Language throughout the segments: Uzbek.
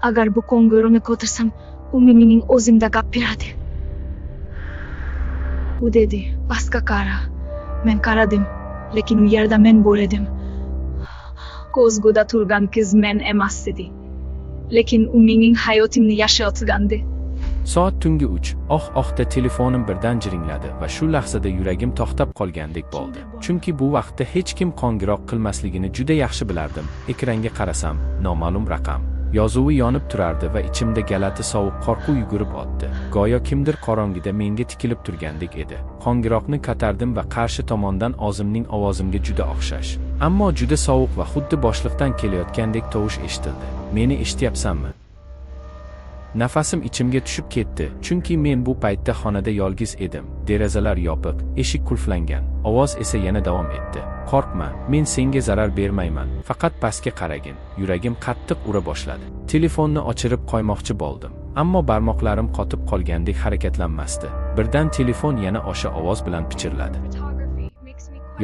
Agar bu qo'ng'iroqni ko'tarsam, u mening o'zimda gapiradi. U dedi: "Pastga qara." Men qaradim, lekin u yerda men bor edim. Ko'zguda turgan qiz men emas edi. Lekin u mening hayotimni yashayotgandi. Soat tungi 3. Oh-ohda telefonim birdan jiringladi va shu lahzada yuragim to'xtab qolgandek bo'ldi. Chunki bu vaqtda hech kim qo'ng'iroq qilmasligini juda yaxshi bilardim. Ekranga qarasam, noma'lum raqam yozuvi yonib turardi va ichimda g'alati sovuq qo'rquv yugurib o'tdi. Go'yo kimdir qorong'ida menga tikilib turgandek edi. Qo'ng'iroqni ko'tardim va qarshi tomondan o'zimning ovozimga juda o'xshash, ammo juda sovuq va xuddi bo'shliqdan kelayotgandek tovush eshitildi. "Meni eshityapsanmi?" Nafasim ichimga tushib ketdi, chunki men bu paytda xonada yolg'iz edim. Derazalar yopiq, eshik qulflangan. Ovoz esa yana davom etdi. "Qo'rqma, men senga zarar bermayman. Faqat pastga qaragin." Yuragim qattiq ura boshladi. Telefonni o'chirib qo'ymoqchi bo'ldim, ammo barmoqlarim qotib qolgandek harakatlanmasdi. Birdan telefon yana o'sha ovoz bilan pichirladi.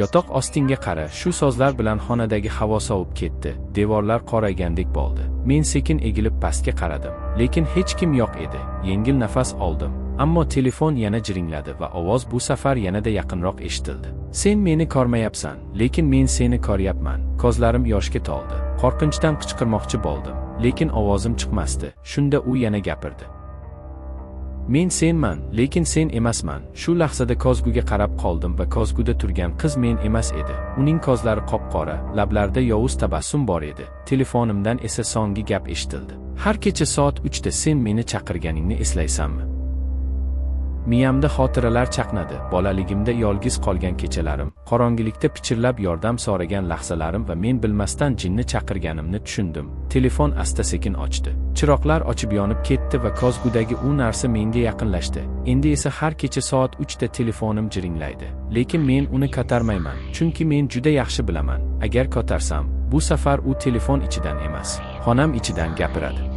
"Yotoq ostingga qara." Shu so'zlar bilan xonadagi havo sovib ketdi. Devorlar qoraygandek bo'ldi. Men sekin egilib pastga qaradim, lekin hech kim yo'q edi. Yengil nafas oldim. Ammo telefon yana jiringladi va ovoz bu safar yanada yaqinroq eshitildi. "Sen meni ko'rmayapsan, lekin men seni ko'ryapman." Ko'zlarim yoshga to'ldi. Qo'rqinchdan qichqirmoqchi bo'ldim, lekin ovozim chiqmasdi. Shunda u yana gapirdi. "Men senman, lekin sen emasman." Shu lahzada ko'zguga qarab qoldim va ko'zguda turgan qiz men emas edi. Uning ko'zlari qop-qora, lablarida yovuz tabassum bor edi. Telefonimdan esa so'nggi gap eshitildi. "Har kecha soat 3 da sen meni chaqirganingni eslaysanmi?" Miyamda xotiralar chaqnadi. Bolaligimda yolg'iz qolgan kechalarim, qorong'ilikda pichirlab yordam so'ragan lahzalarim va men bilmasdan jinni chaqirganimni tushundim. Telefon asta-sekin o'chdi. Chiroqlar o'chib yonib ketdi va ko'zgudagi u narsa menga yaqinlashdi. Endi esa har kecha soat 3 da telefonim jiringlaydi. Lekin men uni ko'tarmayman, chunki men juda yaxshi bilaman. Agar ko'tarsam, bu safar u telefon ichidan emas, xonam ichidan gapiradi.